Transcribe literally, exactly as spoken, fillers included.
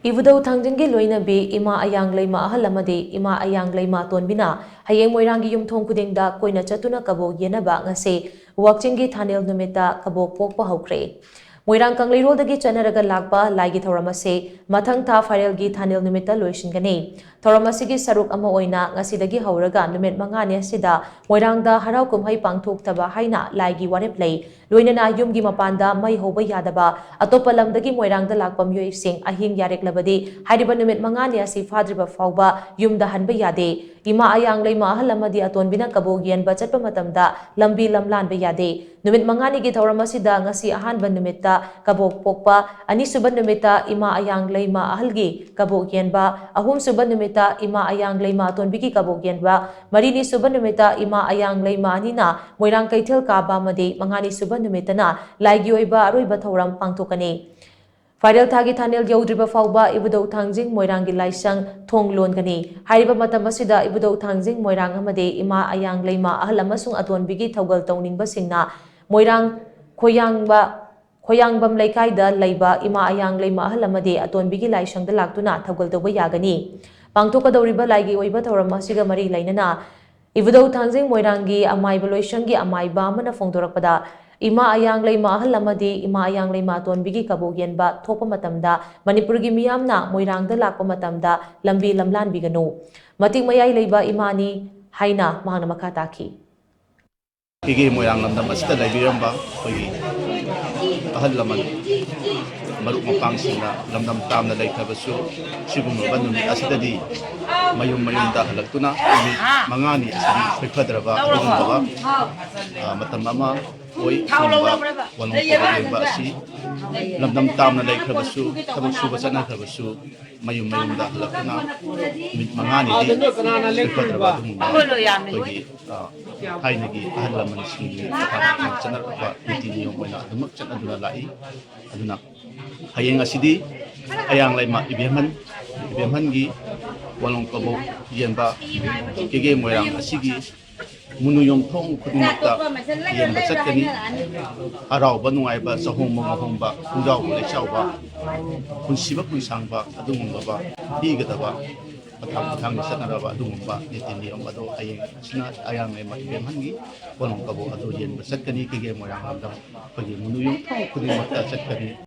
ꯏꯕꯨꯙꯧ ꯊꯥꯡꯖꯤꯡꯒꯤ ꯂꯣꯏꯅꯕꯤ ꯏꯃꯥ ꯑꯌꯥꯡ ꯂꯩꯃ ꯑꯍꯜ ꯑꯃꯗꯤ ꯏꯃꯥ ꯑꯌꯥꯡ ꯂꯩꯃ ꯑꯇꯣꯟꯕꯤꯅ ꯍꯌꯦꯡ ꯃꯣꯏꯔꯥꯡꯒꯤ ꯌꯨꯝꯊꯣꯡ ꯈꯨꯗꯤꯡꯗ ꯀꯣꯏꯅ ꯆꯠꯇꯨꯅ ꯀꯕꯣꯛ ꯌꯦꯟꯅꯕ ꯉꯁꯤ ꯋꯥꯛꯆꯤꯡꯒꯤ ꯊꯥꯅꯦꯜ ꯅꯨꯃꯤꯠꯇ ꯀꯕꯣꯛ ꯄꯣꯛꯄ ꯍꯧꯈ꯭ꯔꯦ꯫ ꯃꯣꯏꯔꯥꯡ ꯀꯪꯂꯩꯔꯣꯜꯗꯒꯤ ꯆꯠꯅꯔꯒ ꯂꯥꯛꯄ ꯂꯥꯏꯒꯤ ꯊꯧꯔꯝ ꯑꯁꯤ ꯃꯊꯪ ꯊꯥ ꯐꯥꯏꯔꯦꯜꯒꯤ ꯊꯥꯅꯦꯜ ꯅꯨꯃꯤꯠꯇ ꯂꯣꯏꯁꯤꯟꯒꯅꯤ꯫ ꯊꯧꯔꯝ ꯑꯁꯤꯒꯤ ꯁꯔꯨꯛ ꯑꯃ ꯑꯣꯏꯅ ꯉꯁꯤꯗꯒꯤ ꯍꯧꯔꯒ ꯅꯨꯃꯤꯠ ꯃꯉꯥꯅꯤ ꯑꯁꯤꯗ ꯃꯣꯏꯔꯥꯡꯗ ꯍꯔꯥꯎ ꯀꯨꯝꯍꯩ ꯄꯥꯡꯊꯣꯛꯇꯕ ꯍꯥꯏꯅ ꯂꯥꯏꯒꯤ ꯋꯥꯔꯦꯞ ꯂꯩ꯫ ꯂꯣꯏꯅꯅ ꯌꯨꯝꯒꯤ ꯃꯄꯥꯟꯗ ꯃꯩ ꯍꯧꯕ ꯌꯥꯗꯕ, ꯑꯇꯣꯞꯄ ꯂꯝꯗꯒꯤ ꯃꯣꯏꯔꯥꯡꯗ ꯂꯥꯛꯄ ꯃꯤꯑꯣꯏꯁꯤꯡ ꯑꯍꯤꯡ ꯌꯥꯔꯦꯛꯂꯕꯗꯤ ꯍꯥꯏꯔꯤꯕ ꯅꯨꯃꯤꯠ ꯃꯉꯥꯅꯤ ꯑꯁꯤ ꯐꯥꯗ꯭ꯔꯤꯕ ꯐꯥꯎꯕ ꯌꯨꯝꯗ ꯍꯟꯕ ꯌꯥꯗꯦ꯫ ꯏꯃꯥ ꯑꯌꯥꯡ ꯂꯩꯃ ꯑꯍꯜ ꯑꯃꯗꯤ ꯑꯇꯣꯟꯕꯤꯅ ꯀꯕꯣꯛ ꯌꯦꯟꯕ ꯆꯠꯄ ꯃꯇꯝꯗ ꯂꯝꯕꯤ ꯂꯝꯂꯥꯟꯕ ꯌꯥꯗꯦ꯫ ꯅꯨꯃꯤꯠ ꯃꯉꯥꯅꯤꯒꯤ ꯊꯧꯔꯝ ꯑꯁꯤꯗ ꯉꯁꯤ ꯑꯍꯥꯟꯕ ꯅꯨꯃꯤꯠꯇ ꯀꯕꯣꯛ ꯄꯣꯛꯄ, ꯑꯅꯤꯁꯨꯕ ꯅꯨꯃꯤꯠꯇ ꯏꯃꯥ ꯑꯌꯥꯡ ꯂꯩꯃ ꯑꯍꯜꯒꯤ ꯀꯕꯣꯛ ꯌꯦꯟꯕ, ꯑꯍꯨꯝꯁꯨꯕ ꯅꯨꯃꯤꯠꯇ ꯏꯃꯥ ꯑꯌꯥꯡ ꯂꯩꯃ ꯑꯇꯣꯟꯕꯤꯒꯤ ꯀꯕꯣꯛ ꯌꯦꯟꯕ, ꯃꯔꯤꯅꯤ ꯁꯨꯕ ꯅꯨꯃꯤꯠꯇ ꯏꯃꯥ ꯑꯌꯥꯡ ꯂꯩꯃ ꯑꯅꯤꯅ ꯃꯣꯏꯔꯥꯡ ꯀꯩꯊꯦꯜ ꯀꯥꯕ ꯑꯃꯗꯤ ꯃꯉꯥꯅꯤ ꯁꯨꯕ ꯅꯨꯃꯤꯠꯇꯅ ꯂꯥꯏꯒꯤ ꯑꯣꯏꯕ ꯑꯔꯣꯏꯕ ꯊꯧꯔꯝ ꯄꯥꯡꯊꯣꯛꯀꯅꯤ꯫ ꯐꯥꯏꯔꯦꯜ ꯊꯥꯒꯤ ꯊꯥꯅꯦꯜ ꯌꯧꯗ꯭ꯔꯤꯕ ꯐꯥꯎꯕ ꯏꯕꯨꯙꯧ ꯊꯥꯡꯖꯤꯡ ꯃꯣꯏꯔꯥꯡꯒꯤ ꯂꯥꯏꯁꯪ ꯊꯣꯡ ꯂꯣꯟꯒꯅꯤ꯫ ꯍꯥꯏꯔꯤꯕ ꯃꯇꯝ ꯑꯁꯤꯗ ꯏꯕꯨꯙꯧ ꯊꯥꯡꯖꯤꯡ ꯃꯣꯏꯔꯥꯡ ꯑꯃꯗꯤ ꯏꯃꯥ ꯑꯌꯥꯡ ꯂꯩꯃ ꯑꯍꯜ ꯑꯃꯁꯨꯡ ꯑꯇꯣꯟꯕꯤꯒꯤ ꯊꯧꯒꯜ ꯇꯧꯅꯤꯡꯕꯁꯤꯡꯅ ꯃꯣꯏꯔꯥꯡ ꯈꯣꯌꯥꯡꯕ ꯈꯣꯌꯥꯡꯕꯝ ꯂꯩꯀꯥꯏꯗ ꯂꯩꯕ ꯏꯃꯥ ꯑꯌꯥꯡ ꯂꯩꯃ ꯑꯍꯜ ꯑꯃꯗꯤ ꯑꯇꯣꯟꯕꯤꯒꯤ ꯂꯥꯏꯁꯪꯗ ꯂꯥꯛꯇꯨꯅ ꯊꯧꯒꯜ ꯇꯧꯕ ꯌꯥꯒꯅꯤ꯫ ꯄꯥꯡꯊꯣꯛꯀꯗꯧꯔꯤꯕ ꯂꯥꯏꯒꯤ ꯑꯣꯏꯕ ꯊꯧꯔꯝ ꯑꯁꯤꯒ ꯃꯔꯤ ꯂꯩꯅꯅ ꯏꯕꯨꯙꯧ ꯊꯥꯡꯖꯤꯡ ꯃꯣꯏꯔꯥꯡꯒꯤ ꯑꯃꯥꯏꯕ ꯂꯣꯏꯁꯪꯒꯤ ꯑꯃꯥꯏꯕ ꯑꯃꯅ ꯐꯣꯡꯗꯣꯔꯛꯄꯗ, ꯏꯃꯥ ꯑꯌꯥꯡ ꯂꯩꯃ ꯑꯍꯜ ꯑꯃꯗꯤ ꯏꯃꯥ ꯑꯌꯥꯡ ꯂꯩꯃ ꯑꯇꯣꯟꯕꯤꯒꯤ ꯀꯕꯣꯛ ꯌꯦꯟꯕ ꯊꯣꯛꯄ ꯃꯇꯝꯗ ꯃꯅꯤꯄꯨꯔꯒꯤ ꯃꯤꯌꯥꯝꯅ ꯃꯣꯏꯔꯥꯡꯗ ꯂꯥꯛꯄ ꯃꯇꯝꯗ ꯂꯝꯕꯤ ꯂꯝꯂꯥꯟꯕꯤꯒꯅꯨ꯫ ꯃꯇꯤꯛ ꯃꯌꯥꯏ ꯂꯩꯕ ꯏꯃꯥꯅꯤ ꯍꯥꯏꯅ ꯃꯍꯥꯛꯅ ꯃꯈꯥ ꯇꯥꯈꯤ꯫ ꯑꯩꯒꯤ ꯃꯣꯏꯔꯥꯡ ꯂꯝꯗꯝ ꯑꯁꯤꯗ ꯂꯩꯕꯤꯔꯝꯕ ꯑꯩꯈꯣꯏꯒꯤ ꯑꯍꯜ ꯂꯃꯟ, ꯃꯔꯨꯞ ꯃꯄꯥꯡꯁꯤꯡꯅ ꯂꯝꯗꯝ ꯇꯥꯝꯅ ꯂꯩꯈ꯭ꯔꯕꯁꯨ, ꯁꯤꯒꯨꯝꯂꯕ ꯅꯨꯃꯤꯠ ꯑꯁꯤꯗꯗꯤ ꯃꯌꯨꯝ ꯃꯌꯨꯝꯗ ꯍꯜꯂꯛꯇꯨꯅ ꯅꯨꯃꯤꯠ ꯃꯉꯥꯅꯤ ꯑꯁꯤꯒꯤ ꯁꯣꯏꯐꯗ꯭ꯔꯕ ꯑꯗꯨꯒꯨꯝꯂꯕ, ꯑ, ꯃꯇꯝ ꯑꯃ ꯑꯣꯏ꯫ ꯁꯤꯒꯨꯝꯕ ꯋꯥꯂꯣꯡ ꯀꯕꯣꯛ ꯌꯦꯟꯕ ꯑꯁꯤ ꯂꯝꯗꯝ ꯇꯥꯝꯅ ꯂꯩꯈ꯭ꯔꯕꯁꯨ, ꯊꯕꯛ ꯁꯨꯕ ꯆꯠꯅꯈ꯭ꯔꯕꯁꯨ, ꯃꯌꯨꯝ ꯃꯌꯨꯝꯗ ꯍꯜꯂꯛꯇꯨꯅ ꯅꯨꯃꯤꯠ ꯃꯉꯥꯅꯤꯗꯤ ꯁꯣꯏꯐꯗ꯭ꯔꯕ ꯑꯗꯨꯒꯨꯝꯕ ꯑꯩꯈꯣꯏꯒꯤ, ꯑ, ꯊꯥꯏꯅꯒꯤ ꯑꯍꯜ ꯂꯃꯟꯁꯤꯡꯒꯤ ꯆꯠꯅꯔꯛꯄ ꯅꯤꯇꯤ ꯅꯤꯌꯣꯝ ꯑꯣꯏꯅ ꯑꯗꯨꯃꯛ ꯆꯠꯅꯗꯨꯅ ꯂꯥꯛꯏ꯫ ꯑꯗꯨꯅ ꯍꯌꯦꯡ ꯑꯁꯤꯗꯤ ꯑꯌꯥꯡ ꯂꯩꯃ ꯏꯕꯦꯝꯍꯟ, ꯏꯕꯦꯝꯍꯟꯒꯤ ꯋꯥꯂꯣꯡ ꯀꯕꯣꯛ ꯌꯦꯟꯕ ꯀꯦꯒꯦ ꯃꯣꯏꯔꯥꯡ ꯑꯁꯤꯒꯤ ꯃꯨꯅꯨ ꯌꯨꯝꯊꯣꯡ ꯈꯨꯗꯤꯡꯃꯛꯇ ꯌꯦꯡꯕ ꯆꯠꯀꯅꯤ꯫ ꯍꯔꯥꯎꯕ ꯅꯨꯡꯉꯥꯏꯕ, ꯆꯍꯣꯡꯕ ꯉꯥꯍꯣꯡꯕ, ꯈꯣꯡꯖꯥꯎꯕ ꯂꯩꯆꯥꯎꯕ, ꯄꯨꯟꯁꯤꯕ ꯄꯨꯟꯁꯥꯡꯕ ꯑꯗꯨꯒꯨꯝꯂꯕ ꯄꯤꯒꯗꯕ ꯃꯊꯪ ꯃꯊꯪꯗ ꯆꯠꯅꯔꯕ ꯑꯗꯨꯒꯨꯝꯕ ꯅꯤꯇꯤ ꯅꯤꯌꯣꯝ ꯑꯗꯣ ꯍꯌꯦꯡ ꯑꯁꯤꯅ ꯑꯌꯥꯡꯂꯩꯃ ꯏꯕꯦꯝꯍꯜꯒꯤ ꯀꯣꯂꯣꯝ ꯀꯕꯣꯛ ꯑꯗꯨ ꯌꯦꯡꯕ ꯆꯠꯀꯅꯤ꯫ ꯀꯩꯒꯦ ꯃꯣꯏꯔꯥꯡ ꯂꯝꯗꯝ ꯑꯩꯈꯣꯏꯒꯤ ꯃꯨꯅꯨ ꯌꯨꯝꯊꯣꯡ ꯈꯨꯗꯤꯡꯃꯛꯇ ꯆꯠꯀꯅꯤ꯫